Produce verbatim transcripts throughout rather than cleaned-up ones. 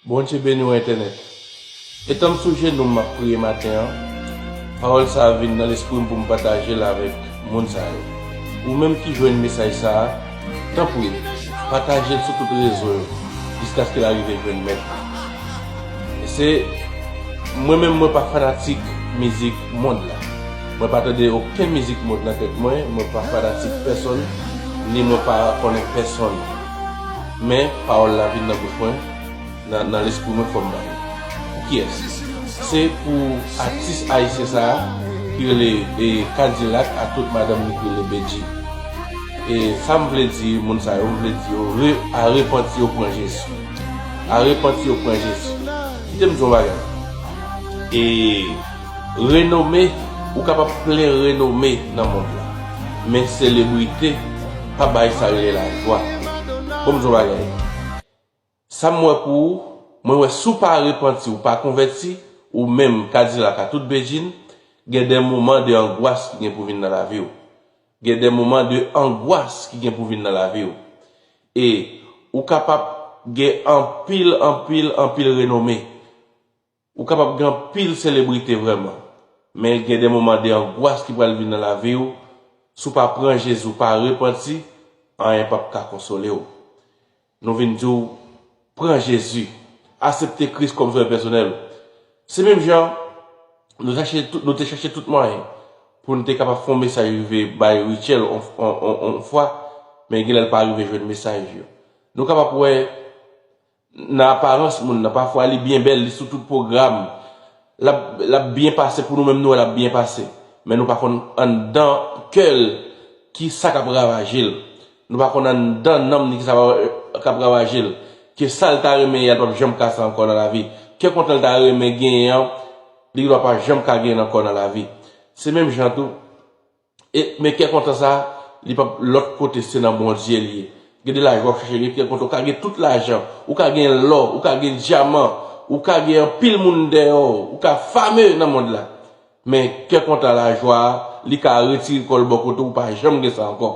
Bondye beni w entènèt. Etan m sou jenou m ap priye maten an, pawòl sa a vin nan lespri m pou m pataje l avèk moun sa yo. Ou menm ki jwenn mesaj sa a, tanpri, pataje l sou tout rezo yo, jiskaske l arive jwenn mèt li. Se, mwen menm mwen pa fanatik mizik mond la. Mwen pa tande okenn mizik mond nan tèt mwen, mwen pa fanatik pèsonn, ni mwen pa konnen pèsonn. Men pawòl la vin nan bouch mwen, nan, nan lespri mwen fò m ba li. Pou kiyès? Se pou atis ayisyen sa a ki rele e, Kadilak ak tout madanm li ki rele Bedjine. E sa m vle di moun sa yo, m vle di yo re, a repanti yo pran Jezi. A repanti yo pran Jezi. Kite m di yon bagay. E renome, ou kapab plen renome nan mond la. Men selebrite pa bay sa rele lajwa. Bon, m di yon bagay. Sa m wè pou ou, mwen wè si w pa repanti, ou pa konvèti, ou menm Kadilak ak tout Bedjine, gen de moman de angwas ki gen pou vin nan lavi w. Gen de moman de angwas ki gen pou vin nan lavi w. E ou kapab gen anpil, anpil, anpil renome. Ou kapab gen anpil selebrite vrèman. Men gen de moman de angwas ki pral vin nan lavi w. Si w pa pran Jezi, w pa repanti, anyen p ap ka konsole w. Nou vin di w, pran Jezi. Aksepte Kris kòm sovè pèsonèl. Se menm jan, nou chache tout, nou te chache tout mwayen pou nou te kapab fè yon mesaj rive bay Rutshelle on, on, on, on fwa, men genlè l pa rive jwenn mesaj yo. Nou kapab wè nan aparans moun nan, pafwa li byen bèl, li sou tout pwogram. L ap, l ap byen pase pou nou menm, nou wè l ap byen pase. Men nou pa konn anndan kè l ki sa k ap ravaje l. Nou pa konn anndan nanm li ki sa k ap ravaje l. Ke sa l ta renmen ye a, l p ap janm ka sa ankò nan lavi. Kè kontan l ta renmen genyen an, li gendwa pa janm ka genyen l ankò nan lavi. Se menm jan tou, e, men kè kontan sa, li p ap lòt kote, se nan Bondye li ye. Gen de lajwa w chache, gen kè kontan, ou ka gen tout lajan, ou ka gen lò, ou ka gen dyaman, ou ka gen anpil moun dèyè w, ou ka fame nan mond la. Men kè kontan, lajwa a, li ka retire kò l bò kote w, ou pa janm gen sa ankò.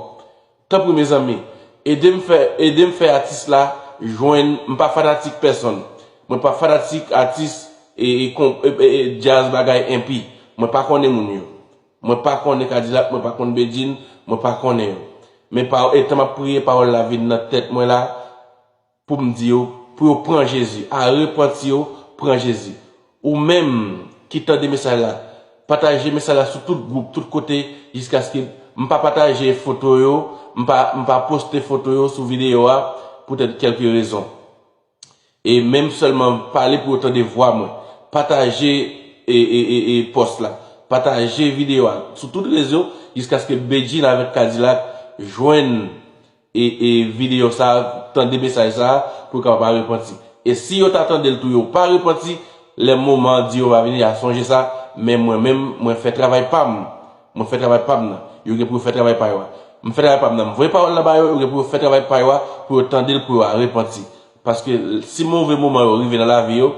Tanpri mezanmi, ede m fè, ede m fè atis la jwenn, m pa fanatik pèsonn. Mwen pa fanatik atis e, e, kon- e, e, e djaz bagay enpi. Mwen pa konnen moun yo. Mwen pa konnen Kadilak, mwen pa konn Bedjine, mwen pa konnen yo. Men pa, etan m ap priye, pawòl la vin nan tèt mwen la, pou m di yo, pou yo pran Jezi. A repanti yo, pran Jezi. Ou menm ki tande mesaj la, pataje mesaj la sou tout gwoup, tout kote, jiskaske m pa pataje foto yo, m pa, m pa poste foto yo sou videyo a, poutèt kèlke rezon. E menm sèlman pale pou yo tande vwa mwen. Pataje e, e, e, e pòs la. Pataje videyo a sou tout rezo, jiskaske Bedjine avèk Kadilak jwenn e, e videyo sa, tande mesaj sa, pou yo kapab repanti. E si yo ta tande l tou, yo pa repanti, lè moman di yo va vini, y a sonje sa, men mwen menm, mwen fè travay pa m. Mwen fè travay pa m nan. Yo gen pou yo fè travay pa yo a. M fè travay pa m nan. M voye pawòl la ba yo, yo gen pou yo fè travay pa yo a, pou yo tande l, pou yo a repanti. Paske si move moman yo rive nan lavi yo,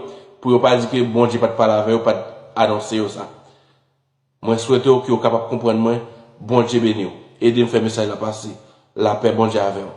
pou yo pa di ke Bondye pa t pale avè yo, pa t anonse yo sa. Mwen swete w ke w kapab konprann mwen. Bondye beni w. Ede m fè mesaj la pase. Lapè Bondye avè w.